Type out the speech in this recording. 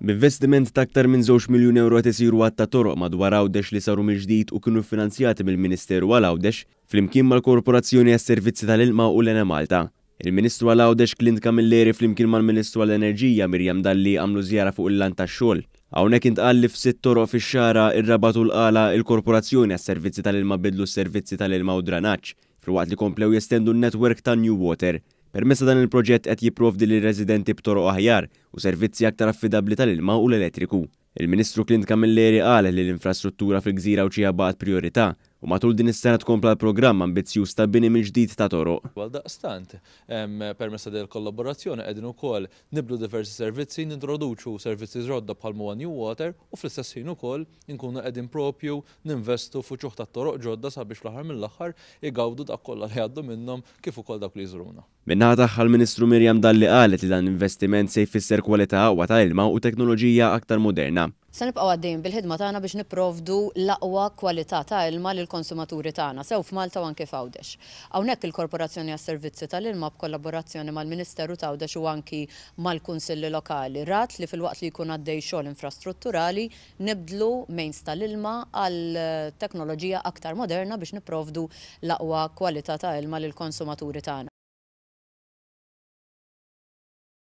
B'investiment ta' aktar minn 2 miljun euro qed isiru għadd ta' toroq madwar Għawdex li saru mill-ġdid u kienu finanzjati mill-Ministeru għal Għawdex flimkien mal-Korporazzjoni għas-Servizzi tal-Ilma u l-Enemalta. Il-Ministru għal Għawdex Clint Camilleri flimkien mal-Ministru għall-Enerġija Miriam Dalli għamlu żjara fuq il-lant tax-xogħol. Hawnhekk intqal li f'sitt toroq fix-Xagħra, ir-Rabat u l-Qala, il-Korporazzjoni għas-Servizzi tal-Ilma bidlu s-servizzi tal-ilma u dranaġġ filwaqt li komplew jestendu n-network ta' New Water. Permezz ta' dan il-proġett qed jipprovdi lir-residenti b'toroq aħjar u servizzi aktar affidabbli tal-ilma u l-elettriku. Il-Ministru Clint Camilleri qal li l-infrastruttura fil-gżira Għawdxija baqgħet priorità u matul din is-sena tkompla l-programm ambizzjuż ta' bini mill-ġdid ta' toroq. Għaldaqstant, permezz ta' din il-kollaborazzjoni qegħdin ukoll nibdlu diversi servizzi, nintroduċu servizzi ġodda bħal huwa New Water u fl-istess ħin ukoll inkunu qegħdin propju ninvestu f'uċuħ ta' toroq ġodda sabiex fl-aħħar mill-aħħar igawdu dak kollha li għaddu minnhom kif ukoll dawk li jżuruna. Min-naħa tagħha, l-Ministru Miriam Dalli qalet li dan l-investiment se jfisser kwalità aqwa ta' ilma u teknoloġija aktar moderna. Se nibqgħu għaddejjin bil-ħidma tagħna biex nipprovdu l-aqwa kwalità ta' ilma lill-konsumaturi tagħna, sew f'Malta u anke f'Għawdex. Hawnhekk il-Korporazzjoni għas-Servizzi tal-Ilma, b'kollaborazzjoni mal-Ministeru t'Għawdex u anki mal-Kunsilli Lokali, rat li filwaqt li jkun għaddej xogħol infrastrutturali nibdlu mains tal-ilma għal teknoloġija aktar moderna biex nipprovdu l-aqwa kwalità ta' ilma lill-konsumaturi tagħna.